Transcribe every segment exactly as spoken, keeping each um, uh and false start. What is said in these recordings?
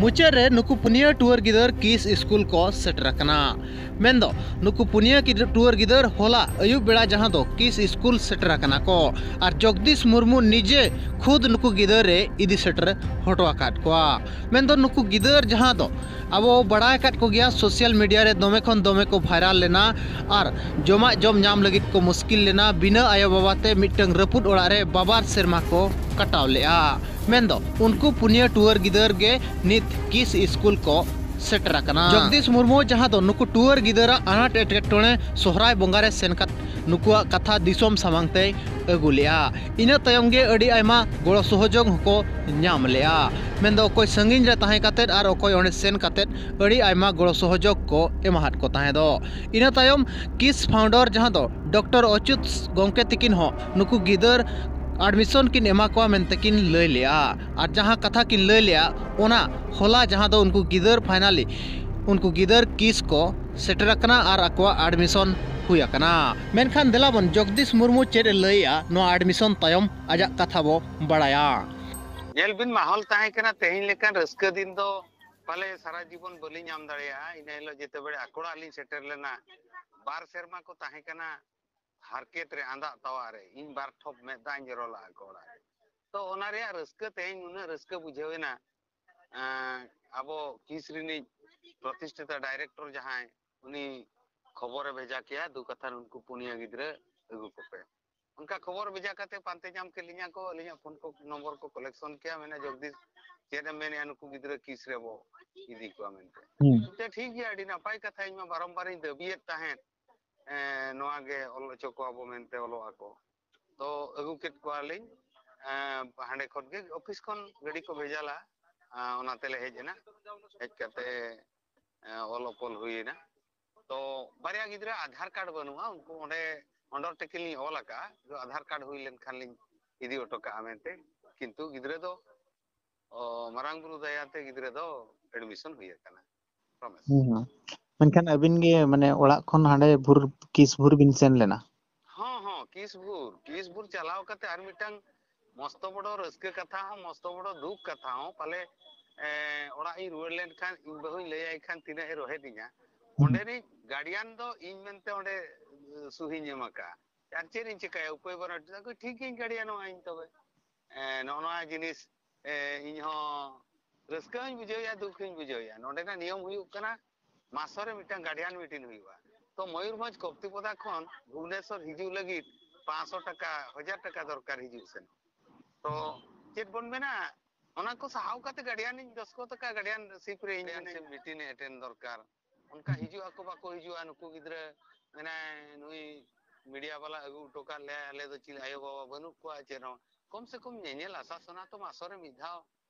ᱢᱩᱪᱟᱹᱫ ᱨᱮ ᱱᱩᱠᱩ ᱯᱩᱱᱭᱟᱹ ᱴᱩᱣᱟᱹᱨ ᱜᱤᱫᱟᱹᱨ ᱠᱤᱥ ᱥᱠᱩᱞ ᱠᱚ ᱥᱮᱴᱮᱨ ᱟᱠᱟᱱᱟ᱾ ᱢᱮᱱᱫᱚ ᱱᱩᱠᱩ ᱯᱩᱱᱭᱟᱹ ᱜᱤᱫ-, ᱴᱩᱣᱟᱹᱨ ᱜᱤᱫᱟᱹᱨ ᱦᱚᱞᱟ ᱟᱹᱭᱩᱵ ᱵᱮᱲᱟ ᱡᱟᱦᱟᱸ ᱫᱚ ᱠᱤᱥ ᱥᱠᱩᱞ ᱥᱮᱴᱮᱨ ᱟᱠᱟᱱᱟ ᱠᱚ ᱟᱨ ᱡᱚᱜᱽᱫᱤᱥ ᱢᱩᱨᱢᱩ ᱱᱤᱡᱮ ᱠᱷᱩᱫ ᱱᱩᱠᱩ ᱜᱤᱫᱟᱹᱨ ᱮ ᱤᱫᱤ ᱥᱮᱴᱮᱨ ᱦᱚᱴᱚ ᱟᱠᱟᱫ ᱠᱚᱣᱟ᱾ ᱢᱮᱱᱫᱚ ᱱᱩᱠᱩ ᱜᱤᱫᱟᱹᱨ ᱡᱟᱦᱟᱸ ᱫᱚ ᱟᱵᱚ ᱵᱟᱲᱟᱭ ᱟᱠᱟᱫ ᱠᱚᱜᱮᱭᱟ, ᱥᱳᱥᱟᱞ ᱢᱤᱰᱤᱭᱟ ᱨᱮ ᱫᱚᱢᱮ ᱠᱷᱚᱱ ᱫᱚᱢᱮ ᱠᱚ ᱵᱷᱟᱭᱨᱟᱞ ᱞᱮᱱᱟ ᱟᱨ ᱡᱚᱢᱟᱜ ᱡᱚᱢ ᱧᱟᱢ ᱞᱟᱹᱜᱤᱫ ᱠᱚ ᱢᱩᱥᱠᱤᱞ ᱞᱮᱱᱟ᱾ ᱵᱤᱱᱟᱹ ᱟᱭᱳ ᱵᱟᱵᱟ ᱛᱮ ᱢᱤᱫᱴᱟᱝ ᱨᱟᱹᱯᱩᱫ ᱚᱲᱟᱜ ᱨᱮ ᱵᱟᱵᱟᱨ ᱥᱮᱨᱢᱟ ᱠᱚ ᱠᱟᱴᱟᱣ ᱞᱮᱫᱼᱟ᱾ ᱢᱮᱱᱫᱚ ᱩᱱᱠᱩ ᱯᱩᱱᱭᱟᱹ ᱴᱩᱣᱟᱹᱨ ᱜᱤᱫᱟᱹᱨ ᱜᱮ ᱱᱤᱛ ᱠᱤᱥ ᱥᱠᱩᱞ ᱠᱚ ᱥᱮᱴᱮᱨ ᱟᱠᱟᱱᱟ᱾ ᱡᱚᱜᱽᱫᱤᱥ ᱢᱩᱨᱢᱩ ᱡᱟᱦᱟᱸ ᱫᱚ ᱱᱩᱠᱩ ᱴᱩᱣᱟᱹᱨ ᱜᱤᱫᱟᱹᱨᱟᱜ ᱟᱱᱟᱴ ᱮᱴᱠᱮᱴᱚᱬᱮ ᱥᱚᱦᱨᱟᱭ ᱵᱚᱸᱜᱟ ᱨᱮ ᱥᱮᱱ ᱠᱟᱛᱮ ᱱᱩᱠᱩᱣᱟᱜ ᱠᱟᱛᱷᱟ ᱫᱤᱥᱚᱢ ᱥᱟᱢᱟᱝ ᱛᱮᱭ ᱟᱹᱜᱩ ᱞᱮᱫᱼᱟ᱾ ᱤᱱᱟᱹ ᱛᱟᱭᱚᱢ ᱜᱮ ᱟᱹᱰᱤ ᱟᱭᱢᱟ ᱜᱚᱲᱚ ᱥᱚᱦᱚᱡᱳᱜᱽ ᱦᱚᱸᱠᱚ ᱧᱟᱢ ᱞᱮᱫᱼᱟ᱾ ᱢᱮᱱᱫᱚ ᱚᱠᱚᱭ ᱥᱟᱺᱜᱤᱧ ᱨᱮ ᱛᱟᱦᱮᱸ ᱠᱟᱛᱮ ᱟᱨ ᱚᱠᱚᱭ ᱚᱸᱰᱮ ᱥᱮᱱ ᱠᱟᱛᱮ ᱟᱹᱰᱤ ᱟᱭᱢᱟ ᱜᱚᱲᱚ ᱥᱚᱦᱚᱡᱳᱜᱽ ᱠᱚ ᱮᱢᱟᱦᱟᱫ ᱠᱚ ᱛᱟᱦᱮᱸ ᱫᱚ᱾ ᱤᱱᱟᱹ ᱛᱟᱭᱚᱢ ᱠᱤᱥ ᱯᱷᱟᱣᱩᱱᱰᱟᱨ ᱡᱟᱦᱟᱸ ᱫᱚ ᱰᱚᱠᱴᱚᱨ ᱚᱪᱩᱛ ᱜᱚᱢᱠᱮ ᱛᱤᱠᱤᱱ ᱦᱚᱸ ᱱᱩᱠᱩ ᱜᱤᱫᱟᱹᱨ ᱮᱰᱢᱤᱥᱚᱱ ᱠᱤᱱ ᱮᱢᱟ ᱠᱚᱣᱟ ᱢᱮᱱᱛᱮ ᱠᱤᱱ ᱞᱟᱹᱭ ᱞᱮᱫᱼᱟ᱾ ᱟᱨ ᱡᱟᱦᱟᱸ ᱠᱟᱛᱷᱟ ᱠᱤᱱ ᱞᱟᱹᱭ ᱞᱮᱫᱼᱟ, ᱚᱱᱟ ᱦᱚᱞᱟ ᱡᱟᱦᱟᱸ ᱫᱚ ᱩᱱᱠᱩ ᱜᱤᱫᱟᱹᱨ ᱯᱷᱟᱭᱱᱟᱞᱤ ᱩᱱᱠᱩ ᱜᱤᱫᱟᱹᱨ ᱠᱤᱥ ᱠᱚ ᱥᱮᱴᱮᱨ ᱟᱠᱟᱱᱟ ᱟᱨ ᱟᱠᱚᱣᱟᱜ ᱮᱰᱢᱤᱥᱚᱱ ᱦᱩᱭ ᱟᱠᱟᱱᱟ᱾ ᱢᱮᱱᱠᱷᱟᱱ ᱫᱮᱞᱟ ᱵᱚᱱ ᱡᱚᱜᱽᱫᱤᱥ ᱢᱩᱨᱢᱩ ᱪᱮᱫ ᱮ ᱞᱟᱹᱭᱮᱜᱼᱟ ᱱᱚᱣᱟ ᱮᱰᱢᱤᱥᱚᱱ ᱛᱟᱭᱚᱢ ᱟᱡᱟᱜ ᱠᱟᱛᱷᱟ ᱵᱚ ᱵᱟᱲᱟᱭᱟ᱾ ᱧᱮᱞ ᱵᱤᱱ, ᱢᱟᱦᱚᱞ ᱛᱟᱦᱮᱸ ᱠᱟᱱᱟ ᱛᱮᱦᱮᱧ ᱞᱮᱠᱟᱱ ᱨᱟᱹᱥᱠᱟᱹ ᱫᱤᱱ ᱫᱚ ᱯᱟᱞᱮ ᱥᱟᱨᱟ ᱡᱤᱵᱚᱱ ᱵᱟᱹᱞᱤᱧ ᱧᱟᱢ ᱫᱟᱲᱮᱭᱟᱜᱼᱟ᱾ ᱤᱱᱟᱹ ᱦᱤᱞᱳᱜ ᱡᱮᱛᱮ ᱵᱮᱲᱮ ᱟᱠᱚᱲᱟ ᱞᱤᱧ ᱥᱮᱴᱮᱨ ᱞᱮᱱᱟ, ᱵᱟᱨ ᱥᱮᱨᱢᱟ ᱠᱚ ᱛᱟᱦᱮᱸ ᱠᱟᱱᱟ ᱦᱟᱨᱠᱮᱛ ᱨᱮ, ᱟᱸᱫᱟᱜ ᱛᱟᱣᱟᱜ ᱨᱮ᱾ ᱤᱧ ᱵᱟᱨ ᱴᱷᱚᱯ ᱢᱮᱫ ᱫᱟᱜ ᱤᱧ ᱡᱚᱨᱚ ᱞᱟᱜᱼᱟ ᱟᱠᱚᱲᱟ ᱨᱮ᱾ ᱛᱚ ᱚᱱᱟ ᱨᱮᱭᱟᱜ ᱨᱟᱹᱥᱠᱟᱹ ᱛᱮᱦᱮᱧ ᱩᱱᱟᱹᱜ ᱨᱟᱹᱥᱠᱟᱹ ᱵᱩᱡᱷᱟᱹᱣ ᱮᱱᱟ᱾ ᱮᱸ, ᱟᱵᱚ ᱠᱤᱥ ᱨᱤᱱᱤᱡ ᱯᱨᱚᱛᱤᱥᱴᱷᱤᱛᱟ ᱰᱟᱭᱨᱮᱠᱴᱚᱨ ᱡᱟᱦᱟᱸᱭ, ᱩᱱᱤ ᱠᱷᱚᱵᱚᱨᱮ ᱵᱷᱮᱡᱟ ᱠᱮᱭᱟ, "ᱫᱩ ᱠᱟᱛᱷᱟ ᱱᱩᱱᱠᱩ ᱯᱩᱱᱭᱟᱹ ᱜᱤᱫᱽᱨᱟᱹ ᱟᱹᱜᱩ ᱠᱚᱯᱮ᱾" ᱚᱱᱠᱟ ᱠᱷᱚᱵᱚᱨ ᱵᱷᱮᱡᱟ ᱠᱟᱛᱮ ᱯᱟᱱᱛᱮ ᱧᱟᱢ ᱠᱮᱫ ᱞᱤᱧᱟ ᱠᱚ, ᱟᱹᱞᱤᱧᱟᱜ ᱯᱷᱳᱱ ᱠᱚ ᱱᱚᱢᱵᱚᱨ ᱠᱚ ᱠᱚᱞᱮᱠᱥᱚᱱ ᱠᱮᱭᱟ, ᱢᱮᱱᱟ, "ᱡᱚᱜᱽᱫᱤᱥ, ᱪᱮᱫ ᱮᱢ ᱢᱮᱱᱮᱜᱼᱟ, ᱱᱩᱠᱩ ᱜᱤᱫᱽᱨᱟᱹ ᱠᱤᱥ ᱨᱮᱵᱚ ᱤᱫᱤ ᱠᱚᱣᱟ?" ᱢᱮᱱᱛᱮ᱾ ᱦᱩᱸ᱾ ᱴᱷᱤᱠ ᱜᱮᱭᱟ, ᱟᱹᱰᱤ ᱱᱟᱯᱟᱭ ᱠᱟᱛᱷᱟ, ᱤᱧ ᱢᱟ ᱵᱟᱨᱚᱢᱵᱟᱨ ᱤᱧ ᱫᱟᱹᱵᱤᱭᱮᱫ ᱛᱟᱦᱮᱸᱫ, ᱮᱸ, ᱱᱚᱣᱟ ᱜᱮ ᱚᱞ ᱦᱚᱪᱚ ᱠᱚᱣᱟ ᱵᱚ ᱢᱮᱱᱛᱮ, ᱚᱞᱚᱜ ᱟᱠᱚ᱾ ᱛᱚ ᱟᱹᱜᱩ ᱠᱮᱫ ᱠᱚᱣᱟᱞᱤᱧ, ᱮᱸ, ᱦᱟᱸᱰᱮ ᱠᱷᱚᱱ ᱜᱮ ᱚᱯᱷᱤᱥ ᱠᱷᱚᱱ ᱜᱟᱹᱰᱤ ᱠᱚ ᱵᱷᱮᱡᱟ ᱞᱟ, ᱮᱸ, ᱚᱱᱟ ᱛᱮᱞᱮ ᱦᱮᱡ ᱮᱱᱟ᱾ ᱦᱮᱡ ᱠᱟᱛᱮ, ᱮᱸ, ᱚᱞ ᱚᱯᱚᱞ ᱦᱩᱭᱮᱱᱟ᱾ ᱛᱚ ᱵᱟᱨᱭᱟ ᱜᱤᱫᱽᱨᱟᱹ ᱟᱫᱷᱟᱨ ᱠᱟᱨᱰ ᱵᱟᱹᱱᱩᱜᱼᱟ, ᱩᱱᱠᱩ ᱚᱸᱰᱮ ᱚᱱᱰᱟᱨᱴᱮᱠᱤᱝ ᱞᱤᱧ ᱚᱞ ᱟᱠᱟᱫᱼᱟ, ᱟᱫᱷᱟᱨ ᱠᱟᱨᱰ ᱦᱩᱭ ᱞᱮᱱᱠᱷᱟᱱ ᱞᱤᱧ ᱤᱫᱤ ᱦᱚᱴᱚ ᱠᱟᱜᱼᱟ ᱢᱮᱱᱛᱮ᱾ ᱠᱤᱱᱛᱩ ᱜᱤᱫᱽᱨᱟᱹ ᱫᱚ, ᱚ, ᱢᱟᱨᱟᱝ ᱵᱩᱨᱩ ᱫᱟᱭᱟᱛᱮ ᱜᱤᱫᱽᱨᱟᱹ ᱫᱚ ᱮᱰᱢᱤᱥᱚᱱ ᱦᱩᱭ ᱟᱠᱟᱱᱟ᱾ ᱨᱚᱢᱮᱥ᱾ ᱦᱩᱸ, ᱦᱩᱸ᱾ ᱢᱮᱱᱠᱷᱟᱱ ᱟᱹᱵᱤᱱ ᱜᱮ, ᱢᱟᱱᱮ, ᱚᱲᱟᱜ ᱠᱷᱚᱱ ᱦᱟᱸᱰᱮ ᱵᱷᱩᱨ, ᱠᱤᱥ ᱵᱷᱩᱨ ᱵᱤᱱ ᱥᱮᱱ ᱞᱮᱱᱟ? ᱦᱚᱸ, ᱦᱚᱸ, ᱠᱤᱥ ᱵᱷᱩᱨ, ᱠᱤᱥ ᱵᱷᱩᱨ ᱪᱟᱞᱟᱣ ᱠᱟᱛᱮ ᱟᱨ ᱢᱤᱫᱴᱟᱝ ᱢᱚᱥᱛᱚ ᱵᱚᱲᱚ ᱨᱟᱹᱥᱠᱟᱹ ᱠᱟᱛᱷᱟ ᱦᱚᱸ, ᱢᱚᱥᱛᱚ ᱵᱚᱲᱚ ᱫᱩᱠ ᱠᱟᱛᱷᱟ ᱦᱚᱸ, ᱯᱟᱞᱮ ᱮ, ᱚᱲᱟᱜ ᱤᱧ ᱨᱩᱣᱟᱹᱲ ᱞᱮᱱᱠᱷᱟᱱ ᱤᱧ ᱵᱟᱹᱦᱩᱧ ᱞᱟᱹᱭᱟᱭ ᱠᱷᱟᱱ ᱛᱤᱱᱟᱹᱜ ᱮ ᱨᱚᱦᱮᱫ ᱤᱧᱟ, ᱦᱩᱸ᱾ ᱚᱸᱰᱮᱱᱤᱡ ᱜᱟᱨᱰᱤᱭᱟᱱ ᱫᱚ ᱤᱧ ᱢᱮᱱᱛᱮ ᱚᱸᱰᱮ, ᱮ, ᱥᱩᱦᱤᱧ ᱮᱢ ᱟᱠᱟᱫᱼᱟ᱾ ᱟᱨ ᱪᱮᱫ ᱤᱧ ᱪᱤᱠᱟᱹᱭᱟ, ᱩᱯᱟᱹᱭ ᱵᱟᱹᱱᱩᱜ᱾ ᱴᱷᱤᱠ ᱜᱮ, ᱤᱧ ᱜᱟᱨᱰᱤᱭᱟᱱᱚᱜ ᱟᱹᱧ ᱛᱚᱵᱮ᱾ ᱮ, ᱱᱚᱜᱼᱚ ᱱᱚᱣᱟ ᱡᱤᱱᱤᱥ, ᱮ, ᱤᱧ ᱦᱚᱸ ᱨᱟᱹᱥᱠᱟᱹ ᱦᱚᱸᱧ ᱵᱩᱡᱷᱟᱹᱣᱮᱫᱼᱟ, ᱫᱩᱠ ᱦᱚᱸᱧ ᱵᱩᱡᱷᱟᱹᱣᱮᱫᱼᱟ᱾ ᱱᱚᱸᱰᱮᱱᱟᱜ ᱱᱤᱭᱚᱢ ᱦᱩᱭᱩᱜ ᱠᱟᱱᱟ, ᱢᱟᱥᱚ ᱨᱮ ᱢᱤᱫᱴᱟᱝ ᱜᱟᱨᱰᱤᱭᱟᱱ ᱢᱤᱴᱤᱝ ᱦᱩᱭᱩᱜᱼᱟ᱾ ᱛᱚ ᱢᱚᱭᱩᱨᱵᱷᱚᱸᱡᱽ ᱠᱚᱯᱛᱤᱯᱚᱫᱟ ᱠᱷᱚᱱ ᱵᱷᱩᱵᱽᱱᱮᱥᱚᱨ ᱦᱤᱡᱩᱜ ᱞᱟᱹᱜᱤᱫ ᱯᱟᱸᱪᱥᱚ ᱴᱟᱠᱟ, ᱦᱟᱡᱟᱨ ᱴᱟᱠᱟ ᱫᱚᱨᱠᱟᱨ ᱦᱤᱡᱩᱜ ᱥᱮᱱᱚᱜ᱾ ᱛᱚ ᱪᱮᱫ ᱵᱚᱱ ᱢᱮᱱᱟ, ᱚᱱᱟ ᱠᱚ ᱥᱟᱦᱟᱣ ᱠᱟᱛᱮ ᱜᱟᱨᱰᱤᱭᱟᱱ ᱤᱧ ᱫᱚᱥᱠᱚᱛ ᱟᱠᱟᱫ, ᱜᱟᱨᱰᱤᱭᱟᱱ ᱥᱤᱯ ᱨᱮ ᱤᱧ ᱢᱤᱴᱤᱝ ᱮ ᱮᱴᱮᱱᱰ ᱫᱚᱨᱠᱟᱨ᱾ ᱚᱱᱠᱟ ᱦᱤᱡᱩᱜ ᱟᱠᱚ ᱵᱟᱠᱚ ᱦᱤᱡᱩᱜᱼᱟ, ᱱᱩᱠᱩ ᱜᱤᱫᱽᱨᱟᱹ ᱢᱮᱱᱟᱭ, ᱱᱩᱭ ᱢᱤᱰᱤᱭᱟ ᱵᱟᱞᱟ ᱟᱹᱜᱩ ᱦᱚᱴᱚ ᱠᱟᱜ ᱞᱮᱭᱟ, ᱟᱞᱮ ᱫᱚ ᱪᱮᱫ ᱟᱭᱳ ᱵᱟᱵᱟ ᱵᱟᱹᱱᱩᱜ ᱠᱚᱣᱟ, ᱪᱮᱫ ᱦᱚᱸ᱾ ᱠᱚᱢ ᱥᱮ ᱠᱚᱢ ᱧᱮᱧᱮᱞ ᱟᱥᱟᱥᱚᱱᱟ ᱛᱚ ᱢᱟᱥᱚ ᱨᱮ ᱢᱤᱫ ᱫᱷᱟᱣ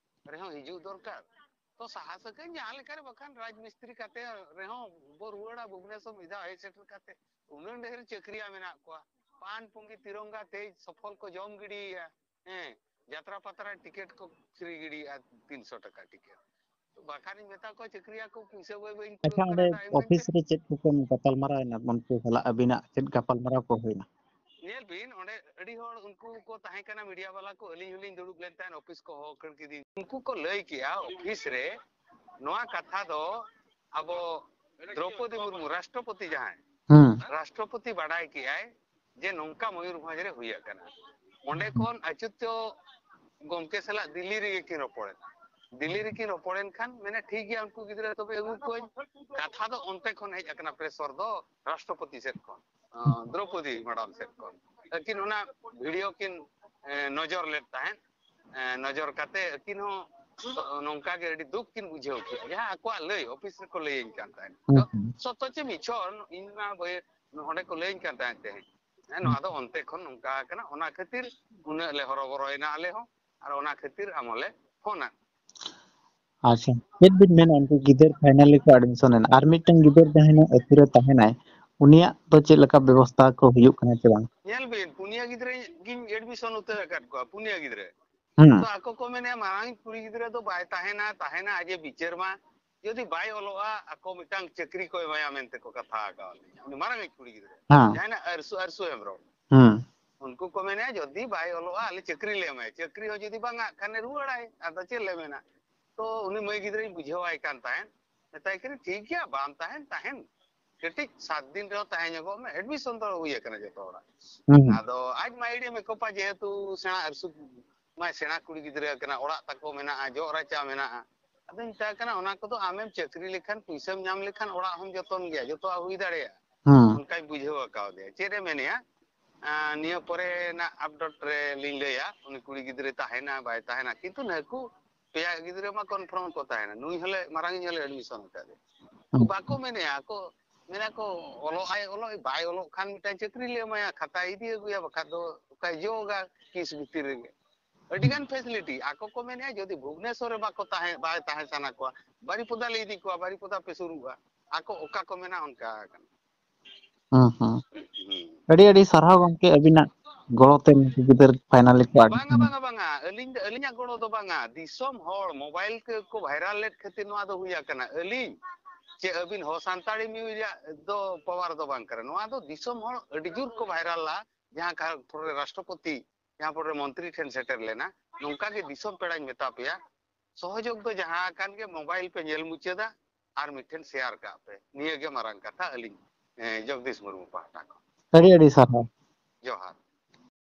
ᱨᱮᱦᱚᱸ ᱦᱤᱡᱩᱜ ᱫᱚᱨᱠᱟᱨ᱾ ᱛᱚ ᱥᱟᱦᱟ ᱥᱟᱹᱠᱟᱹᱧ ᱡᱟᱦᱟᱸ ᱞᱮᱠᱟ ᱨᱮ, ᱵᱟᱠᱷᱟᱱ ᱨᱟᱡᱽ ᱢᱤᱥᱛᱨᱤ ᱠᱟᱛᱮ ᱨᱮᱦᱚᱸ ᱵᱚ ᱨᱩᱣᱟᱹᱲᱟ ᱵᱷᱩᱵᱽᱱᱮᱥᱚᱨ ᱢᱤᱫ ᱫᱷᱟᱣ ᱦᱮᱡ ᱥᱮᱴᱮᱨ ᱠᱟᱛᱮ᱾ ᱩᱱᱟᱹᱜ ᱰᱷᱮᱨ ᱪᱟᱹᱠᱨᱤᱭᱟ ᱢᱮᱱᱟᱜ ᱠᱚᱣᱟ, ᱯᱟᱱ ᱯᱩᱸᱜᱤ ᱛᱤᱨᱚᱝᱜᱟ ᱛᱮ ᱥᱚᱯᱷᱚᱞ ᱠᱚ ᱡᱚᱢ ᱜᱤᱰᱤᱭᱮᱭᱟ᱾ ᱦᱮᱸ, ᱡᱟᱛᱨᱟ ᱯᱟᱛᱨᱟ ᱴᱤᱠᱤᱴ ᱠᱚ ᱯᱷᱨᱤ ᱜᱤᱰᱤᱭᱮᱫᱼᱟ, ᱛᱤᱱᱥᱚ ᱴᱟᱠᱟ ᱴᱤᱠᱤᱴ᱾ ᱵᱟᱠᱷᱟᱱᱤᱧ ᱢᱮᱛᱟ ᱠᱚᱣᱟ, ᱪᱟᱹᱠᱨᱤᱭᱟ ᱠᱚ, ᱯᱩᱭᱥᱟᱹ ᱵᱟᱹᱭ ᱵᱟᱹᱭ ᱤᱧ ᱠᱩᱞᱟᱹᱣ ᱟᱪᱪᱷᱟ, ᱠᱟᱱᱟ, ᱚᱸᱰᱮ ᱫᱟ ᱤᱢᱟᱹᱧ ᱚᱯᱷᱤᱥ ᱯᱮ᱾ ᱨᱮ ᱪᱮᱫ ᱠᱚᱠᱚ ᱜᱟᱯᱟᱞ ᱢᱟᱨᱟᱣ ᱮᱱᱟ ᱩᱱᱠᱩ ᱥᱟᱞᱟᱜ, ᱟᱹᱵᱤᱱᱟᱜ ᱪᱮᱫ ᱜᱟᱯᱟᱞ ᱢᱟᱨᱟᱣ ᱠᱚ ᱦᱩᱭᱱᱟ? ᱧᱮᱞ ᱵᱤᱱ, ᱚᱸᱰᱮ ᱟᱹᱰᱤ ᱦᱚᱲ ᱩᱱᱠᱩ ᱠᱚ ᱛᱟᱦᱮᱸ ᱠᱟᱱᱟ, ᱢᱤᱰᱤᱭᱟ ᱵᱟᱞᱟ ᱠᱚ, ᱟᱹᱞᱤᱧ ᱦᱚᱸᱞᱤᱧ ᱫᱩᱲᱩᱵ ᱞᱮᱱ ᱛᱟᱦᱮᱸᱫ, ᱚᱯᱷᱤᱥ ᱠᱚ ᱦᱚᱦᱚ ᱠᱷᱟᱹᱲ ᱠᱤᱫᱤᱧ᱾ ᱩᱱᱠᱩ ᱠᱚ ᱞᱟᱹᱭ ᱠᱮᱜᱼᱟ ᱚᱯᱷᱤᱥ ᱨᱮ, ᱱᱚᱣᱟ ᱠᱟᱛᱷᱟ ᱫᱚ ᱟᱵᱚ ᱫᱨᱚᱯᱚᱫᱤ ᱢᱩᱨᱢᱩ, ᱨᱟᱥᱴᱨᱚᱯᱚᱛᱤ ᱡᱟᱦᱟᱸᱭ, ᱦᱩᱸ᱾ ᱨᱟᱥᱴᱨᱚᱯᱚᱛᱤ ᱵᱟᱰᱟᱭ ᱠᱮᱜᱼᱟᱭ ᱡᱮ ᱱᱚᱝᱠᱟ ᱢᱚᱭᱩᱨᱵᱷᱚᱸᱡᱽ ᱨᱮ ᱦᱩᱭ ᱟᱠᱟᱱᱟ᱾ ᱚᱸᱰᱮ ᱠᱷᱚᱱ ᱟᱪᱩᱛᱭᱚ ᱜᱚᱢᱠᱮ ᱥᱟᱞᱟᱜ ᱫᱤᱞᱞᱤ ᱨᱮᱜᱮ ᱠᱤᱱ ᱨᱚᱯᱚᱲᱮᱱᱟ᱾ ᱫᱤᱞᱞᱤ ᱨᱮᱠᱤᱱ ᱨᱚᱯᱚᱲᱮᱱ ᱠᱷᱟᱱ ᱢᱮᱱᱟ, "ᱴᱷᱤᱠ ᱜᱮᱭᱟ, ᱩᱱᱠᱩ ᱜᱤᱫᱽᱨᱟᱹ ᱛᱚᱵᱮ ᱟᱹᱜᱩ ᱠᱚᱣᱟᱧ᱾" ᱠᱟᱛᱷᱟ ᱫᱚ ᱚᱱᱛᱮ ᱠᱷᱚᱱ ᱦᱮᱡ ᱟᱠᱟᱱᱟ, ᱯᱨᱮᱥᱚᱨ ᱫᱚ ᱨᱟᱥᱴᱨᱚᱯᱚᱛᱤ ᱥᱮᱫ ᱠᱷᱚᱱ, ᱟᱸ, ᱫᱨᱚᱯᱚᱫᱤ ᱢᱮᱰᱟᱢ ᱥᱮᱫ ᱠᱷᱚᱱ᱾ ᱟᱹᱠᱤᱱ ᱚᱱᱟ ᱵᱷᱤᱰᱤᱭᱳ ᱠᱤᱱ, ᱮ, ᱱᱚᱡᱚᱨ ᱞᱮᱫ ᱛᱟᱦᱮᱸᱫ᱾ ᱮ, ᱱᱚᱡᱚᱨ ᱠᱟᱛᱮ ᱟᱹᱠᱤᱱ ᱦᱚᱸ ᱱᱚᱝᱠᱟ ᱜᱮ ᱟᱹᱰᱤ ᱫᱩᱠ ᱠᱤᱱ ᱵᱩᱡᱷᱟᱹᱣ ᱠᱮᱫᱼᱟ, ᱡᱟᱦᱟᱸ ᱟᱠᱚᱣᱟᱜ ᱞᱟᱹᱭ ᱚᱯᱷᱤᱥ ᱨᱮᱠᱚ ᱞᱟᱹᱭᱟᱹᱧ ᱠᱟᱱ ᱛᱟᱦᱮᱸᱫ᱾ ᱦᱩᱸ, ᱦᱩᱸ᱾ ᱥᱚᱛᱚ ᱪᱮ ᱢᱤᱪᱷᱚ, ᱤᱧ ᱢᱟ ᱵᱟᱹᱭ-, ᱚᱸᱰᱮ ᱠᱚ ᱞᱟᱹᱭᱟᱹᱧ ᱠᱟᱱ ᱛᱟᱦᱮᱸᱫ ᱛᱟᱦᱮᱸᱫ᱾ ᱦᱮᱸ, ᱱᱚᱣᱟ ᱫᱚ ᱚᱱᱛᱮ ᱠᱷᱚᱱ ᱱᱚᱝᱠᱟ ᱟᱠᱟᱱᱟ, ᱚᱱᱟ ᱠᱷᱟᱹᱛᱤᱨ ᱩᱱᱟᱹᱜ ᱞᱮ ᱦᱚᱨᱚᱵᱚᱨᱚᱭᱮᱱᱟ ᱟᱞᱮ ᱦᱚᱸ, ᱟᱨ ᱚᱱᱟ ᱠᱷᱟᱹᱛᱤᱨ ᱟᱢ ᱦᱚᱸᱞᱮ ᱯᱷᱳᱱᱟ᱾ ᱟᱪᱪᱷᱟ, ᱪᱮᱫ ᱵᱤᱱ ᱢᱮᱱᱟ, ᱩᱱᱠᱩ ᱜᱤᱫᱟᱹᱨ ᱯᱷᱟᱭᱱᱟᱞᱤ ᱠᱚ ᱮᱰᱢᱤᱥᱚᱱ ᱮᱱᱟ, ᱟᱨ ᱢᱤᱫᱴᱟᱝ ᱜᱤᱫᱟᱹᱨ ᱡᱟᱦᱟᱸᱭ ᱟᱹᱛᱩ ᱨᱮ ᱛᱟᱦᱮᱱᱟᱭ, ᱩᱱᱤᱭᱟᱜ ᱫᱚ ᱪᱮᱫ ᱞᱮᱠᱟ ᱵᱮᱵᱚᱥᱛᱷᱟ ᱠᱚ ᱦᱩᱭᱩᱜ ᱠᱟᱱᱟ ᱪᱮ ᱵᱟᱝ? ᱧᱮᱞ ᱵᱤᱱ, ᱯᱩᱱᱭᱟᱹ ᱜᱤᱫᱽᱨᱟᱹ ᱜᱤᱧ ᱮᱰᱢᱤᱥᱚᱱ ᱩᱛᱟᱹᱨ ᱟᱠᱟᱫ ᱠᱚᱣᱟ, ᱯᱩᱱᱭᱟᱹ ᱜᱤᱫᱽᱨᱟᱹ᱾ ᱦᱩᱸ᱾ ᱛᱚ ᱟᱠᱚ ᱠᱚ ᱢᱮᱱᱮᱫᱼᱟ, ᱢᱟᱨᱟᱝ ᱠᱩᱲᱤ ᱜᱤᱫᱽᱨᱟᱹ ᱫᱚ ᱵᱟᱭ ᱛᱟᱦᱮᱱᱟ, ᱛᱟᱦᱮᱱᱟ ᱟᱡ ᱮ ᱵᱤᱪᱟᱹᱨ ᱢᱟ, ᱡᱩᱫᱤ ᱵᱟᱭ ᱚᱞᱚᱜᱼᱟ, ᱟᱠᱚ ᱢᱤᱫᱴᱟᱝ ᱪᱟᱹᱠᱨᱤ ᱠᱚ ᱮᱢᱟᱭᱟ ᱢᱮᱱᱛᱮ ᱠᱚ ᱠᱟᱛᱷᱟ ᱟᱠᱟᱣᱟᱫ ᱞᱤᱧᱟ, ᱩᱱᱤ ᱢᱟᱨᱟᱝ ᱤᱡ ᱠᱩᱲᱤ ᱜᱤᱫᱽᱨᱟᱹ, ᱦᱮᱸ᱾ ᱡᱟᱦᱟᱸᱭ ᱱᱟᱜ ᱟᱨᱥᱩ, ᱟᱨᱥᱩ ᱦᱮᱢᱵᱨᱚᱢ᱾ ᱦᱩᱸ᱾ ᱩᱱᱠᱩ ᱠᱚ ᱢᱮᱱᱮᱫᱼᱟ, ᱡᱩᱫᱤ ᱵᱟᱭ ᱚᱞᱚᱜᱼᱟ, ᱟᱞᱮ ᱪᱟᱹᱠᱨᱤ ᱞᱮ ᱮᱢᱟᱭᱟ, ᱪᱟᱹᱠᱨᱤ ᱦᱚᱸ ᱡᱩᱫᱤ ᱵᱟᱝ ᱟᱜ ᱠᱷᱟᱱᱮ ᱨᱩᱣᱟᱹᱲᱟᱭ, ᱟᱫᱚ ᱪᱮᱫ ᱞᱮ ᱢᱮᱱᱟ? ᱛᱚ ᱩᱱᱤ ᱢᱟᱹᱭ ᱜᱤᱫᱽᱨᱟᱹᱧ ᱵᱩᱡᱷᱟᱹᱣᱟᱭ ᱠᱟᱱ ᱛᱟᱦᱮᱸᱫ, ᱢᱮᱛᱟᱭ ᱠᱟᱹᱱᱟᱹᱧ, "ᱴᱷᱤᱠ ᱜᱮᱭᱟ, ᱵᱟᱢ ᱛᱟᱦᱮᱱ, ᱛᱟᱦᱮᱱ, ᱠᱟᱹᱴᱤᱡ ᱥᱟᱛ ᱫᱤᱱ ᱨᱮᱦᱚᱸ ᱛᱟᱦᱮᱸ ᱧᱚᱜᱚᱜ ᱢᱮ, admission ᱫᱚ ᱦᱩᱭ ᱟᱠᱟᱱᱟ ᱡᱚᱛᱚ ᱦᱚᱲᱟᱜ᱾" ᱦᱩᱸ᱾ ᱟᱫᱚ ᱟᱡ ᱢᱟᱭ ᱟᱹᱰᱤ ᱢᱮᱠᱚᱯᱟ, ᱡᱮᱦᱮᱛᱩ ᱥᱮᱬᱟ ᱟᱹᱨᱥᱩ ᱢᱟᱭ ᱥᱮᱬᱟ ᱠᱩᱲᱤ ᱜᱤᱫᱽᱨᱟᱹ ᱠᱟᱱᱟ, ᱚᱲᱟᱜ ᱛᱟᱠᱚ ᱢᱮᱱᱟᱜᱼᱟ, ᱡᱚᱜ ᱨᱟᱪᱟ ᱢᱮᱱᱟᱜᱼᱟ᱾ ᱟᱫᱚᱧ ᱢᱮᱛᱟᱭ ᱠᱟᱱᱟ, "ᱚᱱᱟ ᱠᱚᱫᱚ ᱟᱢᱮᱢ ᱪᱟᱹᱠᱨᱤ ᱞᱮᱠᱷᱟᱱ, ᱯᱩᱭᱥᱟᱹᱢ ᱧᱟᱢ ᱞᱮᱠᱷᱟᱱ ᱚᱲᱟᱜ ᱦᱚᱸᱢ ᱡᱚᱛᱚᱱ ᱜᱮᱭᱟ, ᱡᱚᱛᱚᱣᱟᱜ ᱦᱩᱭ ᱫᱟᱲᱮᱭᱟᱜᱼᱟ᱾" ᱦᱩᱸ᱾ ᱚᱱᱠᱟᱧ ᱵᱩᱡᱷᱟᱹᱣ ᱟᱠᱟᱣᱫᱮᱭᱟ᱾ ᱪᱮᱫ ᱮ ᱢᱮᱱᱮᱜᱼᱟ? ᱟᱸ, ᱱᱤᱭᱟᱹ ᱯᱚᱨᱮ ᱱᱟᱜ update ᱨᱮ ᱞᱤᱧ ᱞᱟᱹᱭᱟ, ᱩᱱᱤ ᱠᱩᱲᱤ ᱜᱤᱫᱽᱨᱟᱹ ᱛᱟᱦᱮᱱᱟ ᱵᱟᱭ ᱛᱟᱦᱮᱱᱟ, ᱠᱤᱱᱛᱩ ᱱᱟᱹᱠᱩ ᱯᱮᱭᱟ ᱜᱤᱫᱽᱨᱟᱹ ᱢᱟ confirm ᱠᱚ ᱛᱟᱦᱮᱱᱟ, ᱱᱩᱭ ᱦᱚᱸᱞᱮ, ᱢᱟᱨᱟᱝᱤᱧ ᱦᱚᱸᱞᱮ admission ᱟᱠᱟᱫᱮ᱾ ᱦᱩᱸ᱾ ᱵᱟᱠᱚ ᱢᱮᱱᱮᱜᱼᱟ, ᱟᱠᱚ ᱢᱮᱱᱟ ᱠᱚ, ᱚᱞᱚᱜ ᱟᱭ ᱚᱞᱚᱜ, ᱵᱟᱭ ᱚᱞᱚᱜ ᱠᱷᱟᱱ ᱢᱤᱫᱴᱟᱝ ᱪᱟᱹᱠᱨᱤ ᱞᱮ ᱮᱢᱟᱭᱟ, ᱠᱷᱟᱛᱟᱭ ᱤᱫᱤ ᱟᱹᱜᱩᱭᱟ, ᱵᱟᱠᱷᱟᱡ ᱫᱚ ᱚᱠᱟᱭ ᱡᱚᱜᱟ ᱠᱤᱥ ᱵᱷᱤᱛᱤᱨ ᱨᱮᱜᱮ᱾ ᱟᱹᱰᱤ ᱜᱟᱱ facility᱾ ᱟᱠᱚ ᱠᱚ ᱢᱮᱱᱮᱜᱼᱟ, ᱡᱩᱫᱤ ᱵᱷᱩᱵᱽᱱᱮᱥᱚᱨ ᱨᱮ ᱵᱟᱠᱚ ᱛᱟᱦᱮᱸ, ᱵᱟᱭ ᱛᱟᱦᱮᱸ ᱥᱟᱱᱟ ᱠᱚᱣᱟ, ᱵᱟᱨᱤᱯᱚᱫᱟ ᱞᱮ ᱤᱫᱤ ᱠᱚᱣᱟ, ᱵᱟᱨᱤᱯᱚᱫᱟ ᱯᱮ ᱥᱩᱨᱩᱜᱼᱟ᱾ ᱟᱠᱚ ᱚᱠᱟ ᱠᱚ ᱢᱮᱱᱟ ᱚᱱᱠᱟ ᱠᱟᱱᱟ᱾ ᱦᱩᱸ, ᱦᱩᱸ᱾ ᱦᱩᱸ᱾ ᱟᱹᱰᱤ ᱟᱹᱰᱤ ᱥᱟᱨᱦᱟᱣ ᱜᱚᱢᱠᱮ, ᱟᱹᱵᱤᱱᱟᱜ ᱜᱚᱲᱚ ᱛᱮ ᱱᱩᱠᱩ ᱜᱤᱫᱟᱹᱨ final ᱨᱮᱠᱚ ᱟᱬᱜᱚ ᱵᱟᱝᱟ, ᱠᱟᱱᱟ᱾ ᱵᱟᱝᱟ, ᱵᱟᱝᱟ, ᱟᱹᱞᱤᱧ ᱫᱚ, ᱟᱹᱞᱤᱧᱟᱜ ᱜᱚᱲᱚ ᱫᱚ ᱵᱟᱝᱟ, ᱫᱤᱥᱚᱢ ᱦᱚᱲ mobile ᱠᱚ viral ᱞᱮᱫ ᱠᱷᱟᱹᱛᱤᱨ ᱱᱚᱣᱟ ᱫᱚ ᱦᱩᱭ ᱟᱠᱟᱱᱟ᱾ ᱟᱹᱞᱤᱧ ᱪᱮ ᱟᱹᱵᱤᱱ ᱦᱚ ᱥᱟᱱᱛᱟᱲᱤ news ᱨᱮᱭᱟᱜ ᱫᱚ power ᱫᱚ ᱵᱟᱝ ᱠᱟᱱᱟ, ᱱᱚᱣᱟ ᱫᱚ ᱫᱤᱥᱚᱢ ᱦᱚᱲ ᱟᱹᱰᱤ ᱡᱳᱨ ᱠᱚ viral ᱞᱟ, ᱡᱟᱦᱟᱸ ᱠᱟᱨᱚᱱ ᱯᱚᱨᱮ ᱨᱟᱥᱴᱨᱚᱯᱚᱛᱤ, ᱡᱟᱦᱟᱸ ᱯᱚᱨᱮ ᱢᱚᱱᱛᱨᱤ ᱴᱷᱮᱱ ᱥᱮᱴᱮᱨ ᱞᱮᱱᱟ, ᱱᱚᱝᱠᱟ ᱜᱮ ᱫᱤᱥᱚᱢ ᱯᱮᱲᱟᱧ ᱢᱮᱛᱟ ᱯᱮᱭᱟ, ᱥᱚᱦᱚᱡᱳᱜᱽ ᱫᱚ ᱡᱟᱦᱟᱸ ᱟᱠᱟᱱ ᱜᱮ mobile ᱯᱮ ᱧᱮᱞ ᱢᱩᱪᱟᱹᱫᱟ ᱟᱨ ᱢᱤᱫᱴᱷᱮᱱ share ᱠᱟᱜ ᱯᱮ᱾ ᱱᱤᱭᱟᱹ ᱜᱮ ᱢᱟᱨᱟᱝ ᱠᱟᱛᱷᱟ ᱟᱹᱞᱤᱧ, ᱮᱸ, ᱡᱚᱜᱽᱫᱤᱥ ᱢᱩᱨᱢᱩ ᱯᱟᱦᱴᱟ ᱠᱷᱚᱱ᱾ ᱟᱹᱰᱤ ᱟᱹᱰᱤ ᱥᱟᱨᱦᱟᱣ᱾ ᱡᱚᱦᱟᱨ᱾